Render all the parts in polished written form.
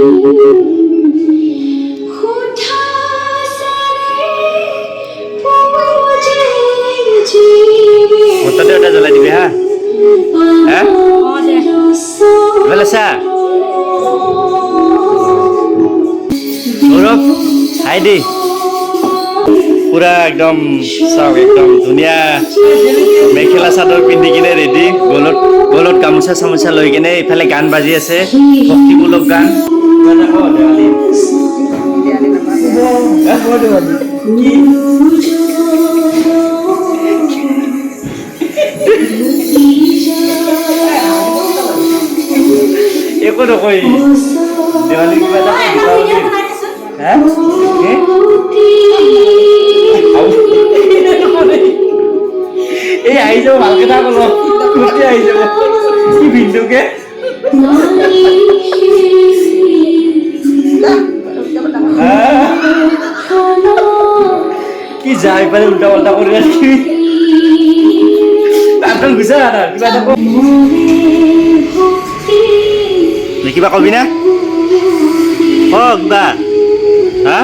মোৰ তাতে এটা জ্বলাই দিবি। হা হা, এইফালে চা। সৌৰভ, হাই দি। পুৰা একদম চাওক, একদম ধুনীয়া মেখেলা চাদৰ পিন্ধি কিনে ৰেডি, গলত গলত গামোচা চামোচা লৈ কিনে। ইফালে গান বাজি আছে, ভক্তিমূলক গান। কিবা এটা ক দেৱালী। কি? একো নকয়। দেৱালী কিবা এটা ক, দীপাৱলী। হা? কি? এই আহি যাব, ভালকে থাক অলপ, গোটেই আহি যাব। কি ভিনদেউকে? আহ! কি যায় পালে উল্টা পাল্টা কৰি ৰাখিবি। তাত গুচা না, কিবা এটা ক। নে কিবা কবি না? ক কিবা। হা,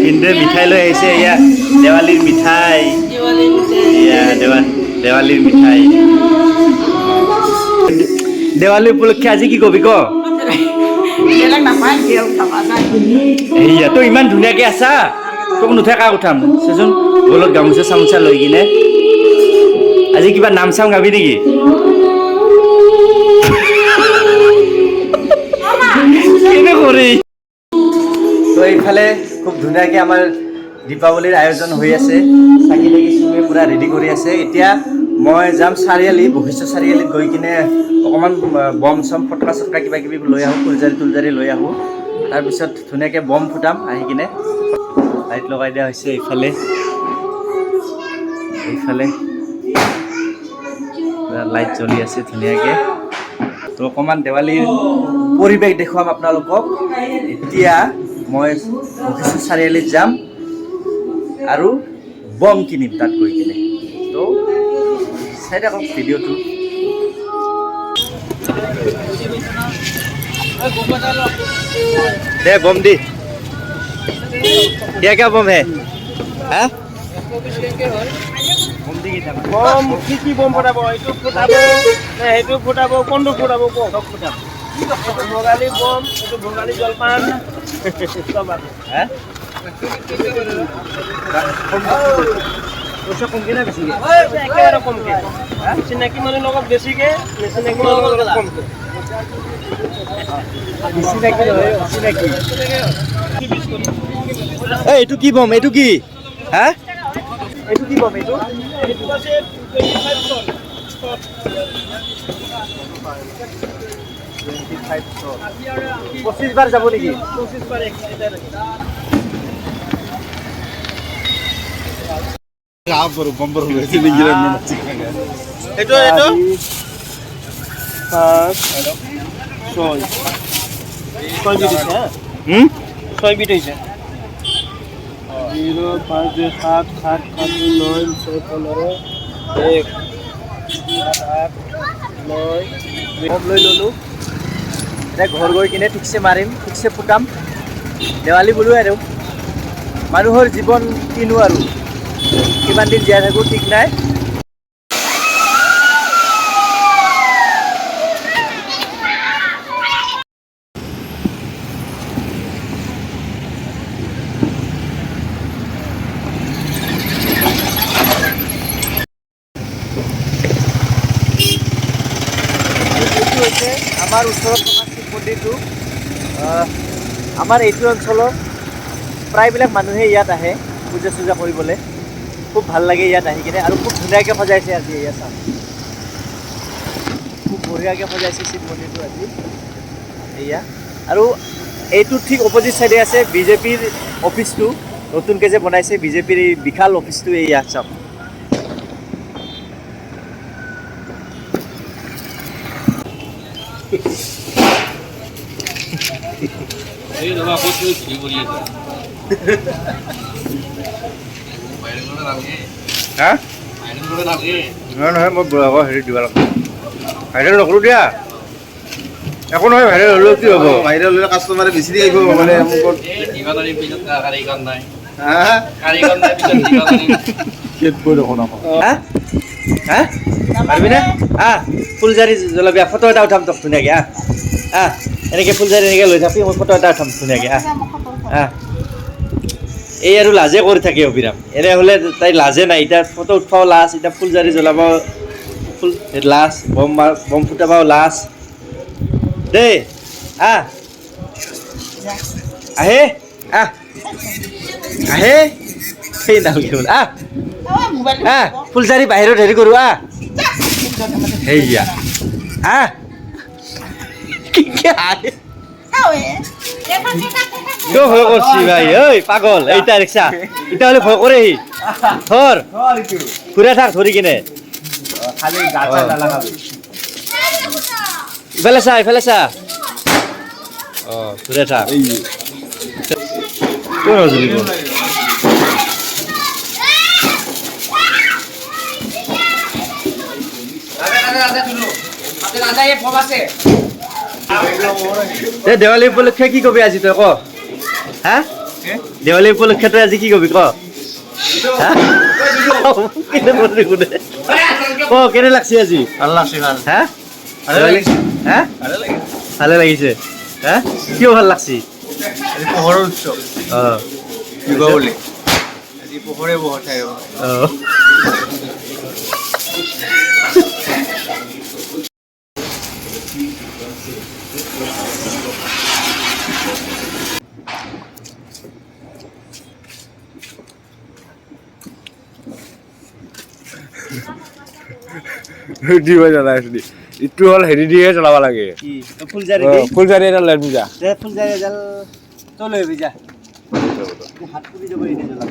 ভিনদেউৱে মিঠাই লৈ আহিছে। এয়া দেৱালীৰ মিঠাই, এয়া দেৱালীৰ মিঠাই। দেৱালী উপলক্ষে আজি কি কবি ক? সেয়া তই ইমান ধুনীয়াকে আছা, তোক নুঠে কাক উঠাম? চাচোন, গলত গামোচা চামোচা লৈ কিনে। আজি কিবা নাম চাম গাবি নেকি? কেনে কৰি? তো এইফালে খুব ধুনীয়াকে আমাৰ দীপাৱলীৰ আয়োজন হৈ আছে। চাকি লাগি চুমে পুৰা ৰেডি কৰি আছে। এতিয়া মই যাম চাৰিআলি, বশিষ্ঠ চাৰিআলিত গৈ কিনে অকণমান বম চম, ফটকা চটকা কিবা কিবি লৈ আহোঁ, ফুলজাৰি তুলজাৰি লৈ আহোঁ। তাৰপিছত ধুনীয়াকৈ বম ফুটাম আহি কিনে। লাইট লগাই দিয়া হৈছে এইফালে, এইফালে লাইট জ্বলি আছে ধুনীয়াকৈ। তো অকণমান দেৱালীৰ পৰিৱেশ দেখুৱাম আপোনালোকক। এতিয়া মই বশিষ্ঠ চাৰিআলিত যাম আৰু বম কিনিম তাত গৈ কিনে। তো চাই থাকক ভিডিঅ'টো। দে বম দি। क्या क्या बम है? हाँ, বম দি কেইটা? বম কি কি বম ফুটাব? এইটো ফুটাব নে সেইটো ফুটাব? কোনটো ফুটাব কওক? চব ফুটাম। এইটো ভোগালী বম, এইটো ভোগালী জলপান, চব আছে। হা, পইচা কমকে না বেছিকে? একেবাৰে কমকে। চিনাকি মানুহৰ লগত বেছিকে, নিচিনাকি মানুহৰ লগত কমকে। চিনাকি নহয়, অচিনাকি। এই এইটো কি বম? এইটো কি? হা, এইটো কি বম এইটো? এইটো আছে 25 চল। 25, 25 বাৰ যাব নেকি? 25 বাৰ এক। এইটো এইটো পাঁচ ছয়, ছয় বিট হৈছে। হা, ছয় বিট হৈছে। 0 5 2 7 7 7 2 9 6 15 1 7 8 9। বম লৈ ল'লোঁ। এতিয়া ঘৰ গৈ কিনে ঠিকছে মাৰিম, ঠিকছে ফুটাম দেৱালী বোলো। আৰু মানুহৰ জীৱন কিনো আৰু, কিমান দিন জীয়াই থাকোঁ ঠিক নাই। এইটো হৈছে আমাৰ ওচৰত থকা শিৱ মন্দিৰটো। আমাৰ এইটো অঞ্চলৰ প্ৰায়বিলাক মানুহে ইয়াত আহে পূজা চূজা কৰিবলৈ। খুব ভাল লাগে ইয়াত আহি কিনে আৰু খুব ধুনীয়াকৈ সজাইছে আজি। এয়া চাওক, খুব বঢ়িয়াকৈ সজাইছে শিৱ মন্দিৰটো আজি। এয়া আৰু এইটো ঠিক অপজিট চাইডে আছে বিজেপিৰ অফিচটো, নতুনকৈ যে বনাইছে বিজেপিৰ এই বিশাল অফিচটো। এয়া চাওক। হা, নহয় নহয়, মই আকৌ হেৰি দিব লাগিব, ভাইৰেল নকৰোঁ দিয়া। একো নহয়, ভাইৰেল হ'লেও কি হ'ব? ভাইৰেল হ'লে কাষ্টমাৰে বেছি দি আহিব মানে। হা, পাৰিবি নে? আহ, ফুলজাৰি জ্বলাবি। ফটো এটা উঠাম তোক ধুনীয়াকৈ। আহ আহ, এনেকৈ ফুলজাৰি এনেকৈ লৈ থাকবি, মই ফটো এটা উঠাম ধুনীয়াকৈ। আহ আহ। এই আৰু লাজে কৰি থাকে অভিৰাম। এনে হ'লে তাই লাজে নাই। এতিয়া ফটো উঠবাও লাজ, এতিয়া ফুলজাৰি জ্বলাব ফুল লাজ, বম বম ফুটাবাও লাজ দেই। আহ, আহে, আহ, আহে। সেই নালগে বোলে। আহ আহ, ফুলজাৰি বাহিৰত হেৰি কৰোঁ। আহ, সেইয়া, আহ, কি আহে? কিয় ভয় কৰছি ভাই? ঐ পাগল, এইটা ৰিক্সা এতিয়া হ'লে ভয় কৰে সি। ধৰ, ঘূৰাই থাক ধৰি কিনে। ইফালে চা, ইফালে চা। অ, ঘূৰাই থাক। কিয় নজ্বলিব? দেৱালী উপলক্ষে কি কবি আজি তই ক? হা, দেৱালী উপলক্ষে তই আজি কি কবি ক? ক, কেনে লাগছে আজি? ভাল লাগছে, ভাল। হা, হা, ভালে লাগিছে। হা, কিয় ভাল লাগছে? পোহৰৰ উৎসৱ। অ, দীপাৱলী আজি পোহৰে পোহৰ থাকিব। অ। দিব জ্বলাই আছো। ইটো হ'ল হেৰি দিয়ে জ্বলাব লাগে। ফুলজাৰি। ফুলজাৰি এডাল লৈ যা। ফুলজাৰি এডাল তই লৈ আহিবি যা, হাত পুৰি যাব এনে জ্বলাব।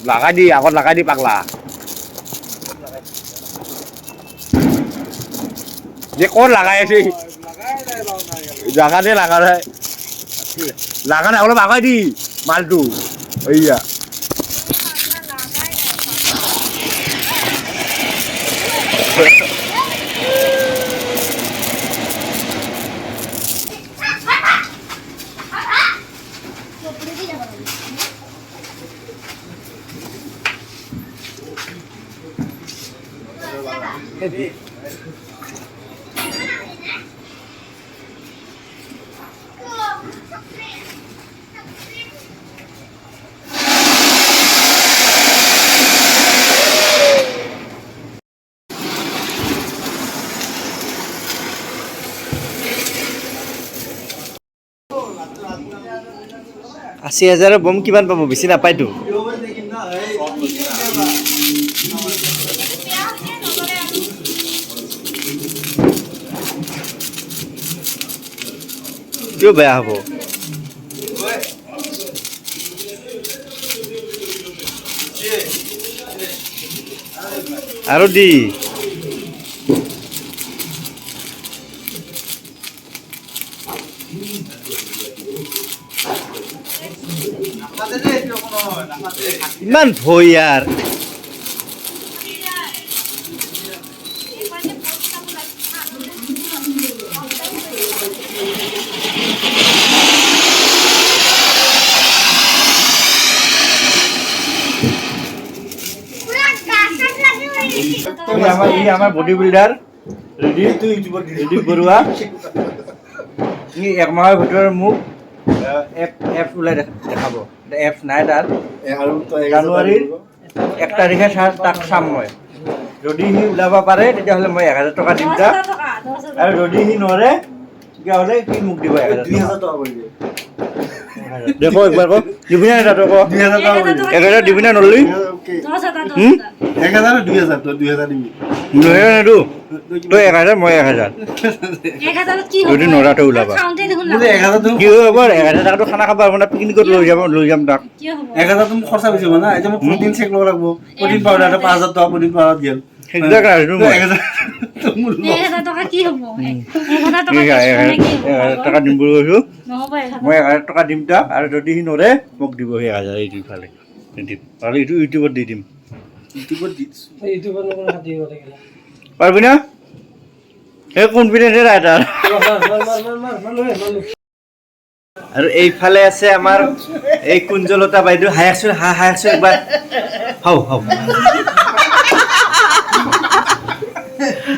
লাগাই দি, আগত লাগাই দি পাগলা। যে ক'ত লাগাই আছে? জাগাতে লাগা নাই, লাগা নাই। অলপ আগাই দি মালটো। এইয়া। 80,000ৰ বম কিমান পাব? বেছি নাপায়তো। কিয় বেয়া হ'ব? আৰু দি। ইমান ভয় ইয়াৰ। আমাৰ বডি বিল্ডাৰ ৰিদীপ বৰুৱা, ই এক মাহৰ ভিতৰত মোক এপ ওলাই দেখাব। এপ নাই তাৰ। জানুৱাৰীৰ 1 তাৰিখে তাক চাম মই। যদি সি ওলাব পাৰে তেতিয়াহ'লে মই 1000 টকা দিম তাক, আৰু যদি সি নোৱাৰে তেতিয়াহ'লে সি মোক দিব 1000 টকা। দেখো একবাৰ ক, দিবি নাই তাতো ক? 1000 দিবি না নললি? 1000, 2000, তই 2000 দিবি। নহয়, তই 1000, মই 1000। 1000ত কি হ'ব? যদি নৰাটো ওলাবা। খাওঁতে দেখোন বোলে 1000 তুমি কি হ'ব, 1000 টকাটো খানা খাব পাৰিব না? পিকনিকত লৈ যাব, লৈ যাম তাক। কিয় হ'ব? 1000 তুমি খৰচা বেছি হ'ব না। এতিয়া মোক প্ৰটিন চেক ল'ব লাগিব, প্ৰটিন পাউডাৰ 5000 টকা, প্ৰটিন পাউডাৰ গেল। সেইবিলাক নাজানো মই। 1000 মোৰ 1000 টকা কি হ'ব? 1000 টকা ঠিক আছে, মানে কি হ'ব? 1000 টকা দিম বুলি কৈছোঁ। নহ'ব 1000। মই 1000 টকা দিম তাক, আৰু যদি সি নৰে মোক দিব সি 1000। এইটো ইফালে দিম আৰু এইটো ইউটিউবত দি দিম। ইউটিউবত দি দিছোঁ। ইউটিউবত নকৰো, হাতী দিব লাগিলে। পাৰিবি না? সেই কনফিডেঞ্চে নাই তাৰ। মাৰ মাৰ মাৰ মাৰ মাৰ মাৰ লৈ মাৰ লৈ। আৰু এইফালে আছে আমাৰ এই কুঞ্জলতা বাইদেউ। হাঁহকচোন, হাঁহকচোন একবাৰ। হাও হাও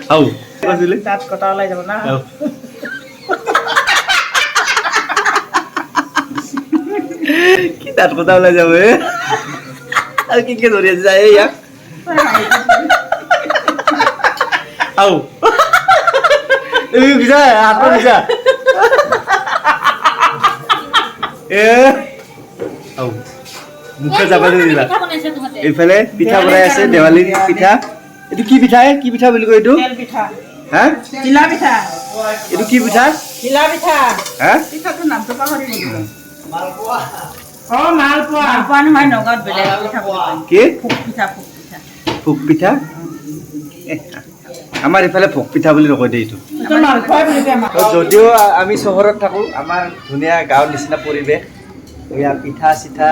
হাও কৈছিলি। দাঁত কটা ওলাই যাব না। হাও। কি দাঁত কথা ওলাই যাব এ? আৰু কি কি ধৰি আছে এই ইয়াক। হাও, এই বিজা হাতখন বিজা এ। হাও, মুখে যাব দিলা। পিঠা বনাইছে তহঁতে? এইফালে পিঠা বনাই আছে, দেৱালীৰ পিঠা। এইটো কি পিঠা এ? কি পিঠা বুলি কয় এইটো? তেল পিঠা। হা? ঘিলা পিঠা। এইটো কি পিঠা? ঘিলা পিঠা। হা? পিঠাটোৰ নামটো পাহৰি গ'লো। অ, মালপোৱা। মালপোৱা নহয়, নগাঁৱত বেলেগ পিঠা বুলি কয়। কি? ভোগ পিঠা, ভোগ পিঠা। ভোগ পিঠা। এ, আমাৰ ইফালে ভোগ পিঠা বুলি নকয় দেই এইটো। মালপোৱা বুলি কয়। তো যদিও আমি চহৰত থাকোঁ, আমাৰ ধুনীয়া গাঁৱৰ নিচিনা পৰিৱেশ। এয়া পিঠা চিঠা,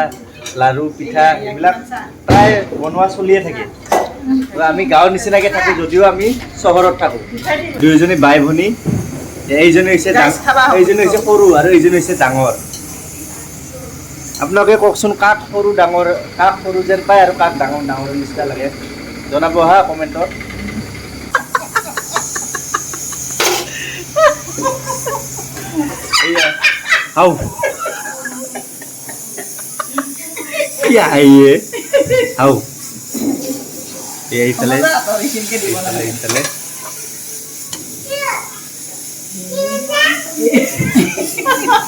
লাৰু পিঠা এইবিলাক প্ৰায় বনোৱা চলিয়ে থাকে। তো আমি গাঁৱৰ নিচিনাকৈ থাকোঁ যদিও আমি চহৰত থাকোঁ। দুয়োজনী বাই ভনী। এইজনী হৈছে এইজনী হৈছে সৰু আৰু এইজনী হৈছে ডাঙৰ। আপোনালোকে কওকচোন, কাক সৰু ডাঙৰ, কাক সৰু যেন পায় আৰু কাক ডাঙৰ ডাঙৰ নিচিনা লাগে, জনাব হা কমেণ্টত। এয়া হাও, কি হাঁহিয়ে হাও। এই এইফালে এইফালে এইফালে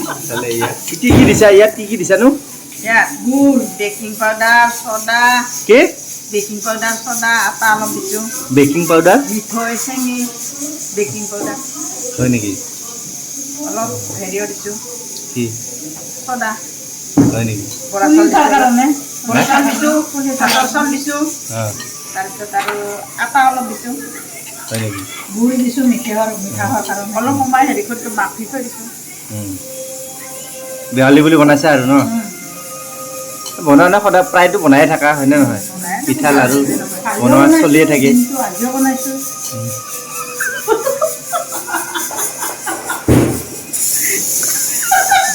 এইফালে ইয়াত কি কি দিছা? ইয়াত কি কি দিছানো? ইয়াত গুড়, বেকিং পাউডাৰ, চ'ডা। কি? বেকিং পাউডাৰ, চ'ডা, আটা অলপ দিছোঁ। Baking powder? মিঠৈ, চেনি, বেকিং পাউডাৰ। হয় নেকি? অলপ হেৰিও দিছোঁ। কি? চ'ডা। হয় নেকি? বৰা চাউল দিছোঁ, বৰা চাউল দিছোঁ, ভাতৰ চাউল দিছোঁ। তাৰপিছত আৰু আটা অলপ দিছোঁ। হয় নেকি? গুড় দিছোঁ মিঠা হোৱাৰ, মিঠা হোৱাৰ কাৰণে অলপ সময় হেৰি কৰি মাখি থৈ দিছোঁ। দেৱালী বুলি বনাইছা আৰু ন? বনোৱা নাই সদায়, প্ৰায়তো বনায়ে থাকা হয়নে নহয়? পিঠা লাৰু বনোৱা চলিয়ে থাকে। আজিও বনাইছোঁ।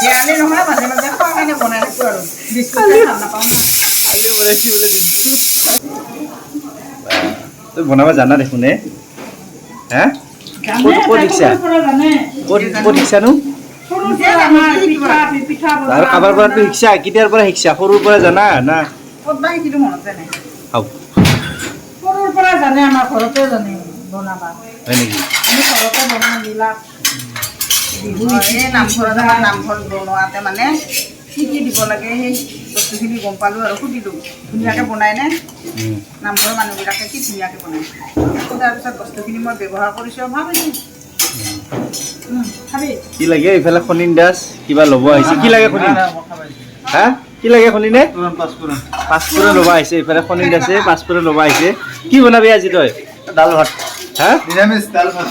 দেৱালী নহয়, মাজে মাজে খোৱাৰ কাৰণে বনাই থাকোঁ আৰু বিস্কুট খাই ভাল নাপাওঁ না। তই বনাব জানা দেখোন এ। হা, ক'ত ক'ত শিকছা? ক'ত ক'ত শিকছানো? আৰু কাৰোবাৰ পৰাতো শিকছা, কেতিয়াৰ পৰা শিকছা? সৰুৰ পৰা জানা না? ক'ত বা শিকিলোঁ মনতে নাই। হাও। সৰুৰ পৰা জানে, আমাৰ ঘৰতে জানে বনাবা। হয় নেকি? আমি ঘৰতে বনাওঁ এইবিলাক। বিহু এই নামঘৰত, আমাৰ নামঘৰত বনোৱাতে মানে কি কি দিব লাগে সেই বস্তুখিনি গম পালোঁ আৰু সুধিলোঁ, ধুনীয়াকৈ বনাইনে? নামঘৰৰ মানুহবিলাকে কি ধুনীয়াকৈ বনায়। তাৰপিছত বস্তুখিনি মই ব্যৱহাৰ কৰিছোঁ, ভাল হৈছে। খাবি? কি লাগে? এইফালে খনিন দাস কিবা ল'ব আহিছে। কি লাগে খনিন? হা, কি লাগে খনিনে? পাঁচফোৰণ। পাঁচফোৰণ ল'ব আহিছে। এইফালে খনিন দাসে পাঁচফোৰণ ল'ব আহিছে। কি বনাবি আজি তই? দাল ভাত। হা? নিৰামিষ দাল ভাত।